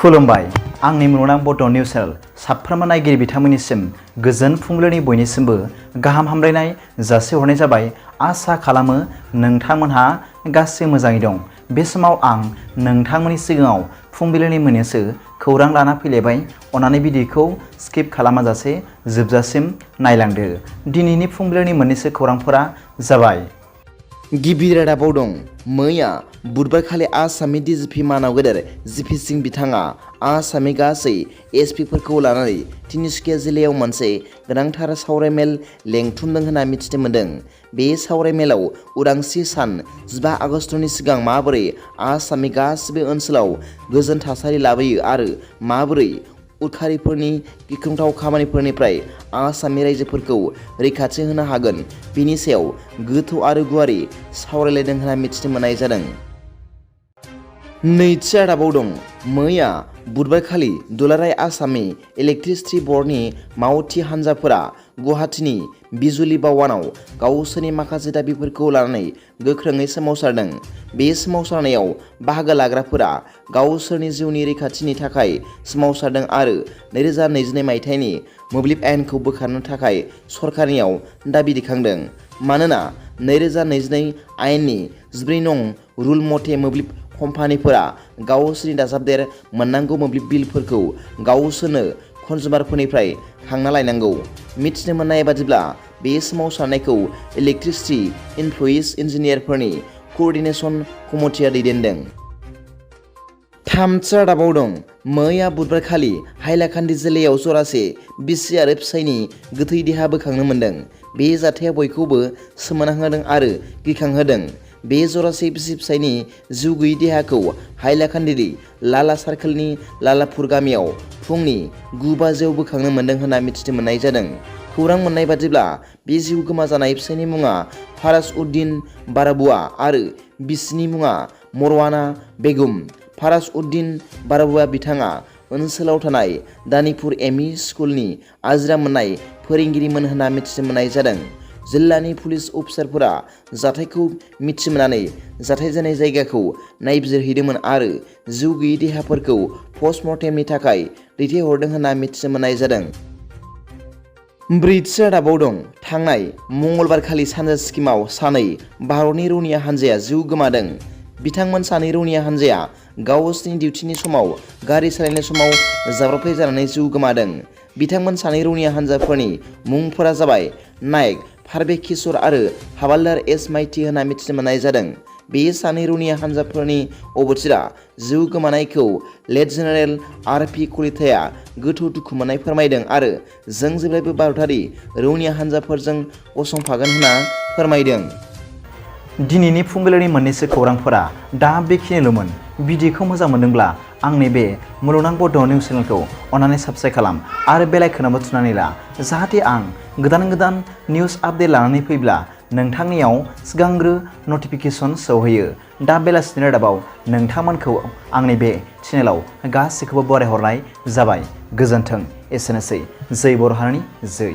खुलुमबाय आंनि मुलुगनां बड' निउस चेनेल साफ्रोमबो नायगिरि बिथांमोननिसिम गोजोन फुंबिलिनि बयनिसिमबो गाहाम हामलायनाय जासिहरनाय जाबाय। आसा खालामो नोंथांमोनहा गासै मोजाङै दं। बे समाव आं नोंथांमोननि सिगाङाव फुंबिलिनि मोननैसो खौरां लाना फैलायबाय। अन्नानै भिडिअखौ स्किप खालामाजासे जोबजासिम नायलांदो। दिनैनि फुंबिलिनि मोननैसो खौरांफोरा जाबाय। गिबि रादाबाव दं। मैया बुधबारखालि आसामनि डिजिपि मानाव गेदेर जिपि सिं बिथाङा आसामनि गासै एसपिफोरखौ लानानै तिनिसुकिया जिल्लायाव मोनसे गोनांथार सावरायमेल लेंथुमदों होनना मिथिनो मोन्दों। बे सावरायमेलाव उदांस्रि सान 15 आगस्टनि सिगां माबोरै आसामनि गासिबो ओनसोलाव गोजोन थासारि लाबोयो आरो माबोरै उदखारिफोरनि गिख्रंथाव खामानिफोरनिफ्राय आसामनि रायजोफोरखौ रैखाथि होनो हागोन बेनि सायाव गोथौ आरो गुवारै सावरायलायदों होनना मिथिनो मोननाय जादों। नैथि रादाबाव दं। मैया बुधबारखालि दुलाराय आसामनि इलेक्ट्रिसिटि बर्डनि मावथि हान्जाफोरा गुवाहाटीनि बिजुली बावानाव गावसोरनि माखासे दाबिफोरखौ लानानै गोख्रोङै सोमावसारदों। बे सोमावसारनायाव बाहागो लाग्राफोरा गावसोरनि जिउनि रैखाथिनि थाखाय सोमावसारदों आरो 2022 मायथाइनि मोब्लिब आयेनखौ बोखारनो थाखाय सरकारनियाव दाबि दैखांदों। मानोना 2022 आयेननि 14 नं रुल मथे मोब्लिब कम्पानिफोरा गावसोरनि दाजाबदेर मोननांगौ मोब्लिब बिलफोरखौ गावसोरनो कन्जुमारफोरनिफ्राय खांना लायनांगौ। मिथिनो मोननाय बादिब्ला बे सोमावसारनायखौ इलेक्ट्रिसिटि इमप्लयिज इन्जिनियारफोरनि क'अर्डिनेशन कमिटिआ दैदेनदों। थामथि रादाबाव दं। मैया बुधबारखालि हाइलाकान्दि जिल्लायाव जरासे बिसि आरो फिसायनि गोथै देहा बोखांनो मोन्दों। बे जाथाया बयखौबो सोमोनांहोदों आरो गिखांहोदों। बे जरासे बिसि फिसायनि जिउ गैयै देहाखौ हाइलाकान्दि लाला सार्कोलनि लालापुर गामियाव फुंनि 9 बाजियाव बोखांनो मोन्दों होनना मिथिनो मोननाय जादों। खौरां मोननाय बादिब्ला बे जिउ गोमाजानाय फिसायनि मुङा फाराज उद्दिन बाराबुआ आरो बिसिनि मुङा मरवाना बेगम। फाराज उद्दिन बाराबुआ बिथाङा ओनसोलाव थानाय दानिपुर एमइ स्कुलनि आजिरा मोननाय फोरोंगिरिमोन होनना मिथिनो मोननाय जादों। जिल्लानि पुलिस अफिसारफोरा जाथायखौ मिथिमोननानै जाथाय जानाय जायगाखौ नायबिजिरहैदोंमोन आरो जिउ गैयै देहाफोरखौ पस्टमर्टेमनि थाखाय दैथायहरदों होनना मिथिनो मोननाय जादों। ब्रैथि रादाबाव दं। थांनाय मंगलबारखालि सानजा सिक्किमाव सानै भारतनि रौनिया हान्जाया जिउ गोमादों। बिथांमोन सानै रौनिया हान्जाया गावसोरनि डिउटिनि समाव गारि सालायनाय समाव जाब्रबथाय जानानै जिउ गोमादों। बिथांमोन सानै रौनिया हान्जाफोरनि मुंफोरा जाबाय नायक पारभेज किशोर आरो हावालदार एस माइति होनना मिथिनो मोननाय जादों। बे सानै रौनिया हान्जाफोरनि अबथिरा जिउ गोमानायखौ लेट जेनेरेल आर.पि. कलिताया गोथौ दुखु मोननाय फोरमायदों आरो जों जेब्लायबो भारतारि रौनिया हान्जाफोरजों गसंफागोन होनना फोरमायदों। दिनैनि फुंबिलिनि मोननैसो खौरांफोरा दा बेखिनिल'मोन। भिडिअखौ मोजां मोनदोंब्ला आंनि बे मुलुगनां बड' निउस चेनेलखौ अन्नानै साबस्क्राइब खालाम आरो बेल आइकनआवबो थुनानै ला, जाहाथे आं गोदान निउस आपडेट लानानै फैब्ला नोंथांनियाव सिगांग्रो नटिफिकेसन सौहैयो। दा बेलासिनि रादाबाव नोंथांमोनखौ आंनि बे चेनेलाव गासैखौबो बरायहरनाय जाबाय। गोजोन्थों। एसेनोसै। जै बर' हारिनि जै।